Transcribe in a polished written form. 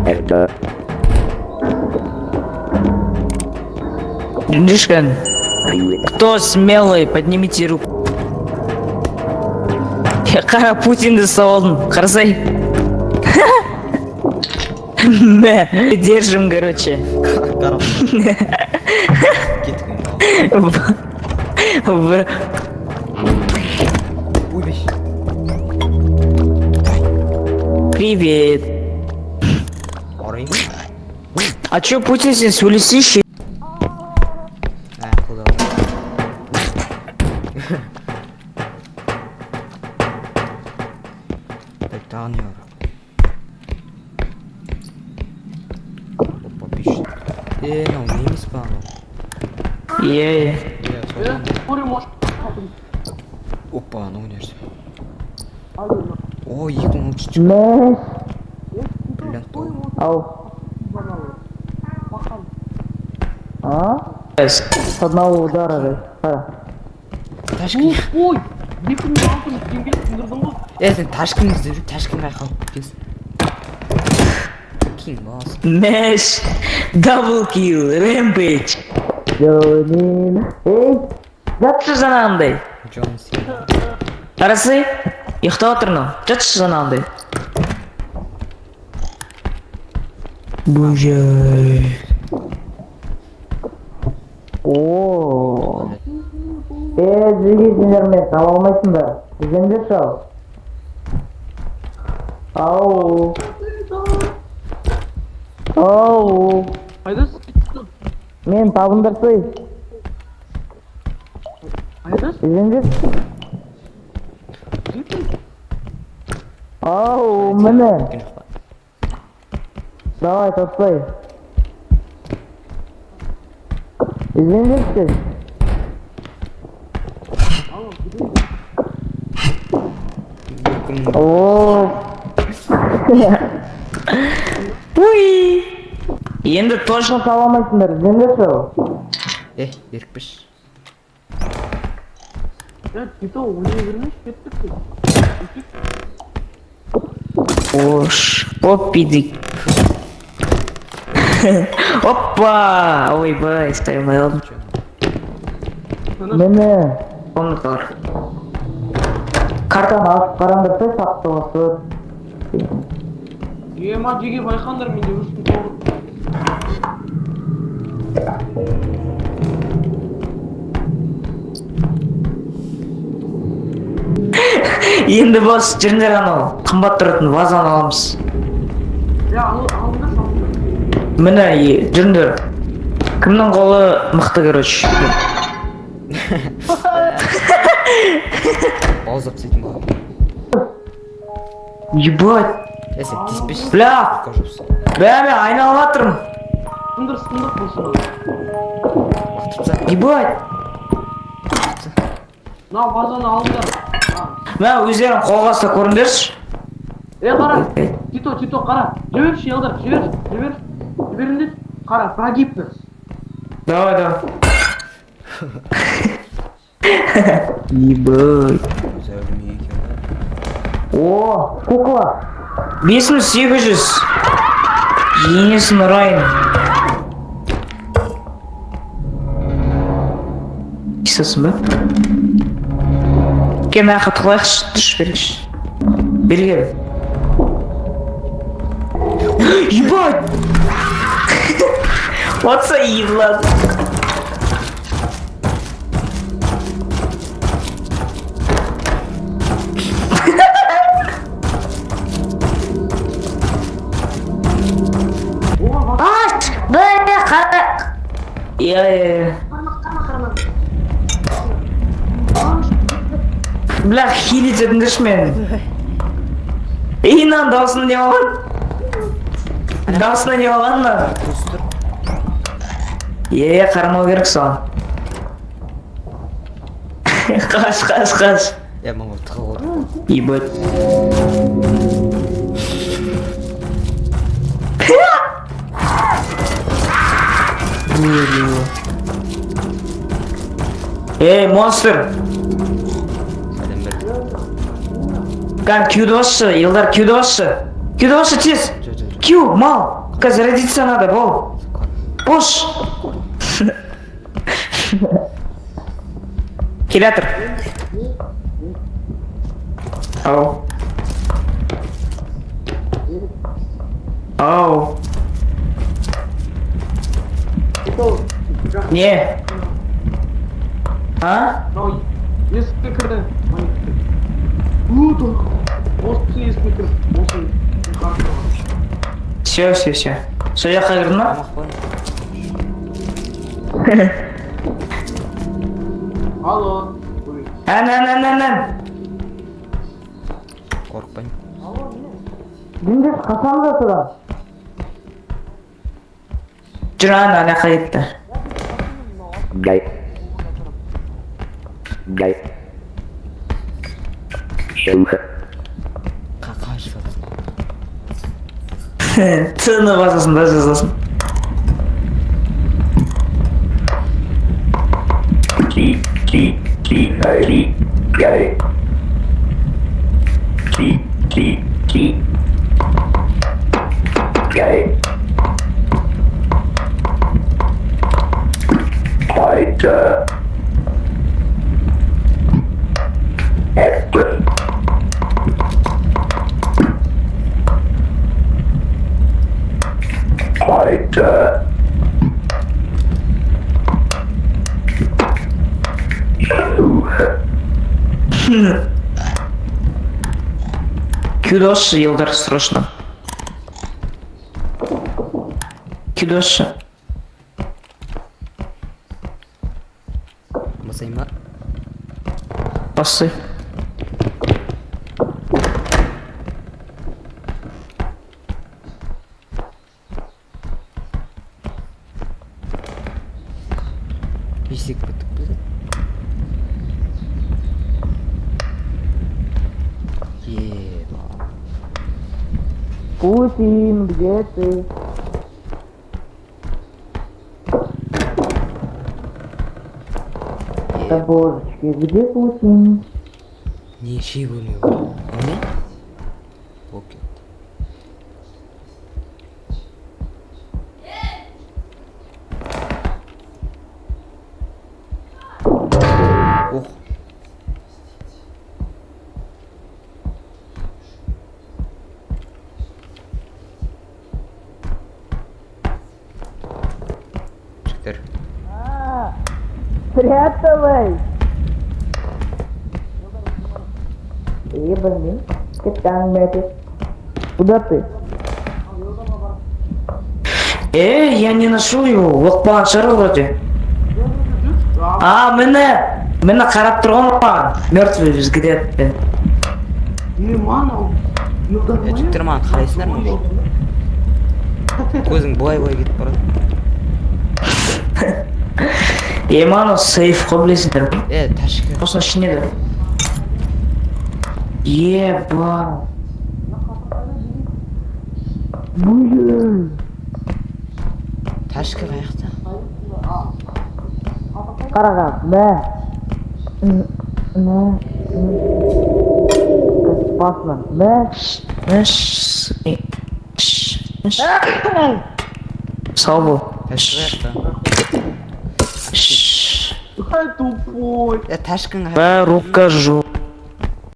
Это Жүріңдерші. Кто смелый, поднимите руку. Қара, Путинді ұстап алдым, қарасай. Мә, держим, короче. Қарап. Кеттік енді. Ойбай. Привет. Ұрайын. А чё, Путин, сен сөйлесейші. Ә, қолдау. Так, тағы не бар? Опа, 500. Е, мынау не емес па анау? Иә, иә. Иә, сол. Опа, анау нәрсе. О, 2033. Мә. Бриллиант тауы. Ау. А? С одного удара, да. Қара. Ташкент. Ой, 2600 теңге сындырдың ғой. Е, сен Ташкент іздеп жүр, Ташкент қай қалып кеткенсің? Кинг бас. Мэш. Double kill, rampage. Ей, жатшы жаңағындай. Джон Сина. Қарасай, ұйықтап отыр мынау. Жатшы жаңағындай. Боже. О. Е, жеге, сендер мені таба алмайсыңдар. Іздеңдерші ал. Ау. Ау. Қайдасың? Мен табыңдарсай. Қайдасың? Іздеңдерші. Ау, міне. Кеткен жоқ па? Давай, тастай. Іздеңдерші. 2000. О. Уй. Енді точно таба алмайсыңдар, іздеңдерші ал. Е, берікпеш. Е, Тито, ойнай бермеші, кеттік қой. Ош, оп, иди. Опа! Ойбай, ұстай алмай қалдым. Міне, комнаталар. Картаны ашып қараңдаршы, сақты басып. Ема, жеге байқаңдар, менде 39. Енді бос, жүріңдер, анау қымбат тұратын вазаны аламыз. Е, алыңдаршы, алыңдар. Міне, жүріңдер. Кімнің қолы мықты, короче. Бауыздап тастайтын болады. Ебать. Е, сен тиіспеші. Бля! Жоқсың. Бля, мен айналып жатырмын. Сындыр, сындыр болсын. Лақтырып таста. Ебать. Мынау вазаны алыңдар. Мә, өздерің қолға ұстап көріңдерші. Е, қара. Тито, Тито, қара. Жіберші, Елдар, жібер, жібер. Жіберіңдер. Қара, прогибті. Давай, давай. Ебать. Өзі өлмей екен ғой. О, кукла. 5800. Енесін ұрайын. Естісің ба? Кел, мына жаққа тығылайықшы, түш, бері. Бері кел. Ебать! Вот еблан. Аш! Бля, қара. Иә, иә, иә. Бля, хилить етіңдерші мені. Ей, мынаның дауысына не болған? Дауысына не болған мына? Е, қарамау керек соған. Қаш, қаш, қаш. Е, мынау тығылып отыр. Ебать. Ей, монстр! Сәлем бер. Кән, Q-ді басшы, Елдар, Q-ді басшы. Q-ді басшы, тез! Жо, жо, жо. Q, мал. Қазір зарядиться надо, бол. Бош. Келатыр. Ау. Ау. Не? А? Мынау есікке кірді. У, осы есікке кірді. Осы қарап тұрған. Все, все, все. Сол жаққа кірдің ба? Тамақ қой. Алло. Ой. Ән, ән, ән, ән, ән. Қорықпаймын. Діндес қашамыз да содан. Жүр, ана, ана жаққа кетті. Gay. Gay. Show. Қалай жазасың? Т-ны басасың да жазасың. T T T I T Gay. T T T. Gay. Fighter. F. Fighter. U. Q-дошы, Елдар, срочно. Q-дошы. Басайын ба? Басы. Есек біттік біз. Еба. Путин, где ты? Да божечки, где Путин? Неше көрмей отыр? Не? Болып кетті. Ох. Жігіттер. Пряталась! Ебаный, капитан Мэтт. Куда ты? Я не нашел его. Оқпаған шығар вроде. А, міне. Міне қарап тұрған маған. Мертвый взгляд пен. Е, мана, Елдар. Е, жігіттер, маған қарайсыңдар ма? Көзің былай-былай кетіп барады. Е, мана сейф қой, білесіңдер ме? Е, ташка. Осының ішінде де. Еба. Блин. Ташка қаяқта? Қараға, мә. Мә. Басына. Мә. Мә. Ш. Сау бол. Ташка қаяқта? Ш. Ай, тупой. Е, ташкаң Мә, рука жу.